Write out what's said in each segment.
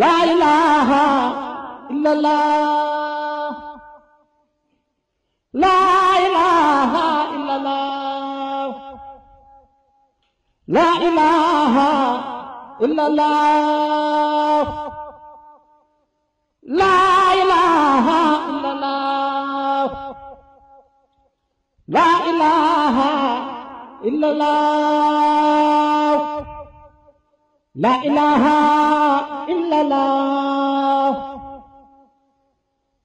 la ilaha illallah la ilaha illallah la ilaha illallah la ilaha illallah la ilaha illallah la ilaha illallah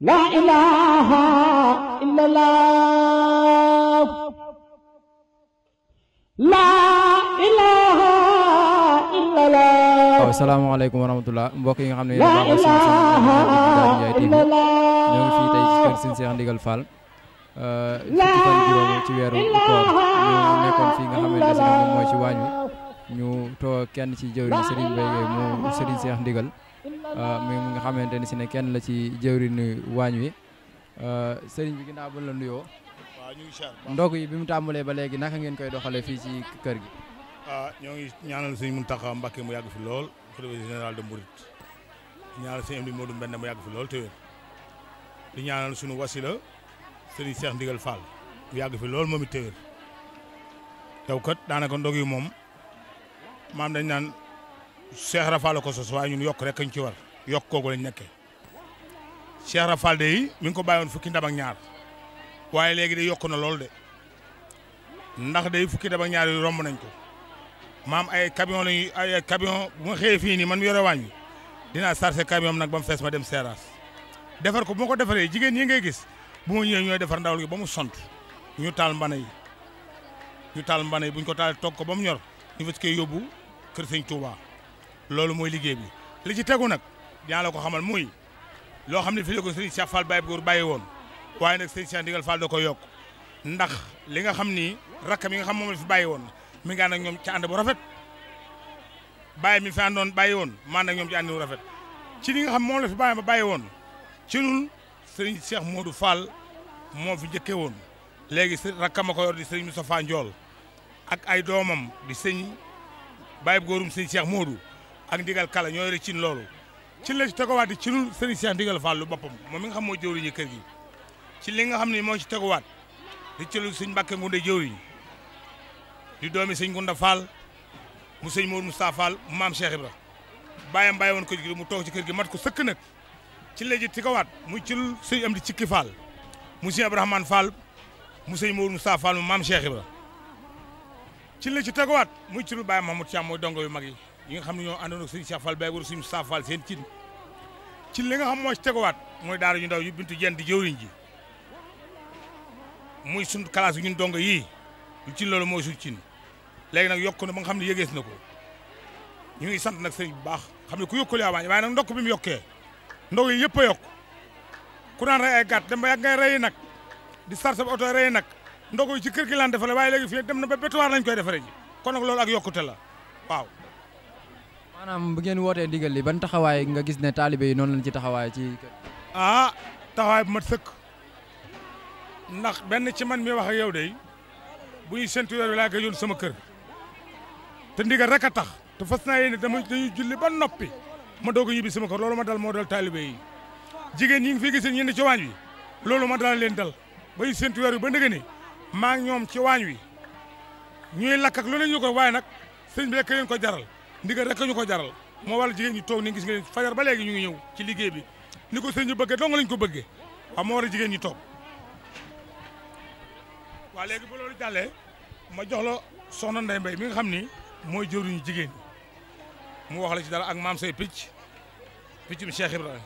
la ilaha illallah la ilaha illallah. waaw asalaamaaleykum wa rahmatulah mbokk yi nga xam ne yéen a baaxoo si Daaru Ndiaye TV ñoo ngi fii tey ci kër Serigne Cheikh Ndigal Fall fukki fan juróom ci weeru koor ñu nekkoon fii nga xamante ne moom mooy ci waañ wi ñu toog kenn ci jëwriñ Serigne Mbaye Gueye mu Serigne Cheikh Ndigal mi nga xamante ne si ne kenn la ci jëwriñu waañ wi Serigne bi ginnaaw ba la nuyoo ndog yi bi mu tàmbalee ba léegi naka ngeen koy doxalee fii ci kër gi. ñoo ngi ñaanal sëñ Mountakha Mbacké mu yàgg fi lool xalifa général de Mouride ñaanal sëñ Amdi Modou Mbène mu yàgg fi lool te wér di ñaanal sunu wasila Serigne Cheikh Ndigal Fall mu yàgg fi lool moom it te wér taw kat daanaka ndog yi moom maam dañ naan Cheikh Rafal ko sos waaye ñun yokk rek ñu ci war yokk kooku lañ nekkee Cheikh Rafal de yi mi ngi ko bàyyoon fukki ndab ak ñaar waaye léegi de yokk na lool de ndax de fukki ndab ak ñaar yi romb nañ ko maam ay camion lañuy ay camion bu ma xëyee fii nii man mi yore waañ wi dinaa chargé camion nag ba mu fees ma dem seeraas defar ko bu ma ko defaree jigéen ñi ngay gis bu ma ñëwee ñooy defar ndawal gi ba mu sont ñu taal mbana yi buñ ko taal togg ko ba mu ñor ñu fas koy yóbbu kër sëñ Touba loolu mooy liggéey bi li ci tegu nag dinaa la ko xamal muy loo xam ne fii la ko sëriñ Cheikh Fall Baye Góor bàyyi woon waaye nag sëriñ Cheikh Ndigal Fall da ko yokk ndax li nga xam ni rakkam yi nga xam moom la fi bàyyi woon mi ngi ànd ak ñoom ci ànd bu rafet bàyyi mi fi àndoon bàyyi woon maan ak ñoom ci ànd bu rafet ci li nga xam moom la fi bàyyi ma bàyyi woon ci ñun sëriñ Cheikh Modou Fall moo fi njëkkee woon léegi rakkam a ko yor di sëriñ Moustapha Ndiol ak ay doomam di sëñ Baye Góorum sëñ Cheikh Modou ak Ndigal Kala ñoo yore cin loolu ci la ci teguwaat di ci ñun sëriñ Cheikh Ndigal Fall lu boppam moom mi nga xam moo jëwriñu kër gi ci li nga xam ne moo ci teguwaat di ci lu sëñ Mbàkke Ngunde jëwriñ di doomi sëñ Gunda Fall mu sëñ Mourou Moustapha Fall mu maam Cheikh Ibra bàyyam bàyyi woon ko gi mu toog ci kër gi mat ko sëkk nag ci léegi tikawaat muy ci sëñ am di cikki Fall mu sëñ Abdourahmane Fall mu sëñ Mourou Moustapha Fall mu maam Cheikh Ibra ci la ci tegawaat muy ci lu Baye Mahmoud Thiam mooy dongo yu mag yi nga xam ne ñoo àndoon ak sëñ Cheikh Fall Baye Góor sëñ Moustapha Fall seen cin ci li nga xam moo ci tegawaat mooy daara ñu ndaw yu bintu jenn di jëwriñ ji muy suñ classe yi ñun dongo yii lu ci loolu mooy suñ cin léegi nag yokku na ba nga xam ne yëgees na ko ñu ngi sant nag sëriñ bu baax xam ne ku yokkul yaa waaye nag ndokk bi mu yokkee ndog yi yëpp a yokk ku daan rey ay gàtt dem ba yàgg ngay rey nag di sarse ba oto rey nag ndog yi ci kër gi laan defale waaye léegi fii dem na ba bétuwaar lañ koy defaree ji kon nag loolu ak yokkute la waaw. maanaam bu ngeen wootee ndigal li ban taxawaay nga gis ne taalibe yi noonu lañ ci taxawaay ci kër. taxawaay bu mat sëkk ndax benn ci man mi wax ak yow de bu ñuy séntu weer wi laa koy yónni sama kër te ndigal rek a tax te fas naa yéene dañuy julli ba noppi ma doog a ñibbi sama kër loolu ma dal moo dal taalibe yi jigéen ñi ngi fi gis ñenn ci waañ wi loolu ma dal leen dal ba ñuy séntu weer wi ba ndëgë ni maa ngi ñoom ci waañ wi ñuy lakk ak lu ne ñu ko waaye nag sëñ bi rek leen ko jaral ndigal rek ñu ko jaral moo waral jigéen ñi toog ni gis nga leen fajar ba léegi ñu ngi ñëw ci liggéey bi ni ko sëñ bi bëggee dong lañ ko bëggee waaw moo waral jigéen ñi toog waaw léegi bu loolu jàllee ma jox la soxna Ndeye Mbaye mi nga xam ni mooy jëwriñu jigéen ñi mu wax la ci dara ak maam say piccum Cheikh Ibrahima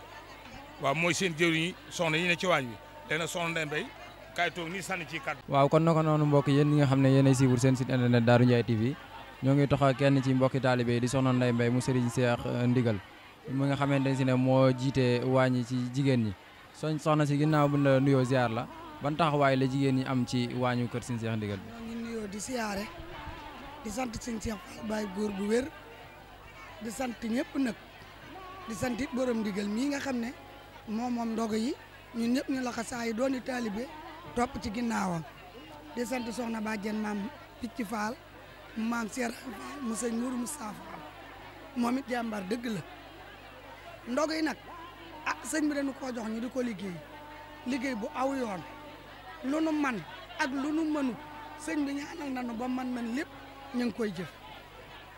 waaw mooy seen jëwriñ yi soxna yi ne ci waañ wi léegi nag soxna Ndeye Mbaye kaay toog nii sànni ci kàddu. waaw kon naka noonu mbokk yéen ñi nga xam ne yéenay suivre seen site internet Darou Ndiaye TV ñoo ngi taxaw kenn ci mbokki taalibe yi di soxna Ndeye Mbaye mu Serigne Cheikh Ndigal mi nga xamante ne si ne moo jiite waañ ci jigéen ñi soxna si ginnaaw bu la nuyoo ziar la ban taxawaay la jigéen ñi am ci waañu kër Serigne Cheikh Ndigal bi. ñoo ngi nuyoo di siyaare di sant Serigne Cheikh Fall Baye Góor bu wér di sant ñëpp nag di sant it borom ndigal mii nga xam ne moom ndogu yi ñun ñëpp ñu la xasaay dooni taalibe topp ci ginnaawam di sant soxna Badiane maam Picc Fall maam Cheikh Fall mu sëñ Mourou Moustapha Fall moom it jàmbar dëgg la ndog yi nag sëñ bi dañu koo jox ñu di ko liggéey bu aw yoon lu nu man ak lu nu mënu sëñ bi ñaanal nañu ba man lépp ñu ngi koy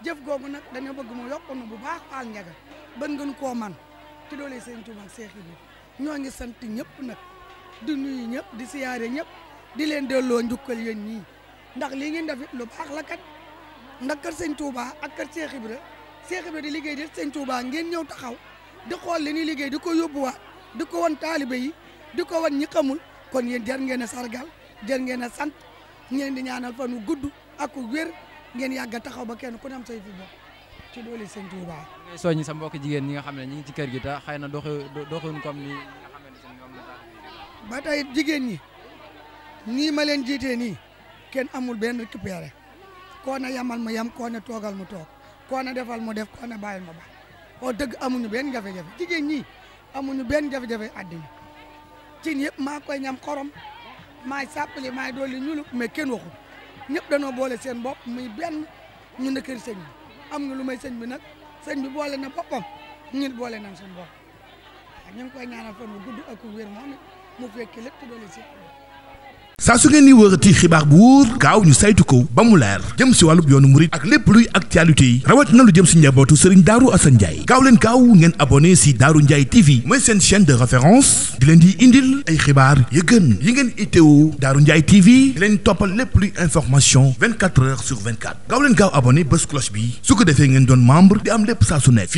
jëf googu nag dañoo bëgg mu yokk nu bu baax Fall Ndiaga ban ngeen koo man ci doole sëñ Touba ak Seex Ibra ñoo ngi sant ñëpp nag di nuyu ñëpp di siyaare ñëpp di leen delloo njukkal yéen ñii ndax lii ngeen def lu baax la kat ndax kër sëñ Touba ak kër Seex Ibra di liggéey di sëñ Touba ngeen ñëw taxaw di xool li ñuy liggéey di ko yóbbuwaat di ko wan taalibe yi di ko wan ñi xamul kon yéen jar ngeen a sargal jar ngeen a sant ngeen di ñaanal fan wu gudd ak wér ngeen yàgg a taxaw ba kenn ku ne am say fi bopp ci doole sëñ Touba. ngay soññi sa mbokk jigéen ñi nga xam ne ñi ngi ci kër gi te xëy na doxuñ comme ni nga xamante ne ñoom la ba tey jigéen ñi nii ma leen jiitee nii kenn amul benn récupéré koo ne yamal mu yam koo ne toogal mu toog koo ne defal mu def koo ne bàyyil mu baax oo dëgg amuñu benn jafe-jafe jigéen ñi amuñu benn jafe-jafe àddina cin yëpp maa koy ñam xorom maay sàppali maay dooli ñulu mais kenn waxul ñëpp danoo boole seen bopp muy benn ñu ne kër sëñ bi am ñu lu may sëñ bi nag sëñ bi boole na boppam ñun boole nañ suñu bopp ñu ngi koy ñaanal fan bu gudd ak wér moom mu fekk lépp doole si saa su ngeen ni wërati xibaar bu wóor gaaw ñu saytu ko ba mu leer jëm si wàllub yoonu murit ak lépp luy actualité yi rawat na lu jëm si njabootu Serigne Darou Assane Ndiaye gaaw leen gaaw ngeen abonné si Darou Ndiaye TV mooy seen chaîne de référence di leen di indil ay xibaar yu gën yi ngeen itteewu Darou Ndiaye TV di leen toppal lépp luy information 24 heures sur 24 gaaw leen gaaw abonné bés cloche bi su ko defee ngeen doon membre di am lépp saa su nekk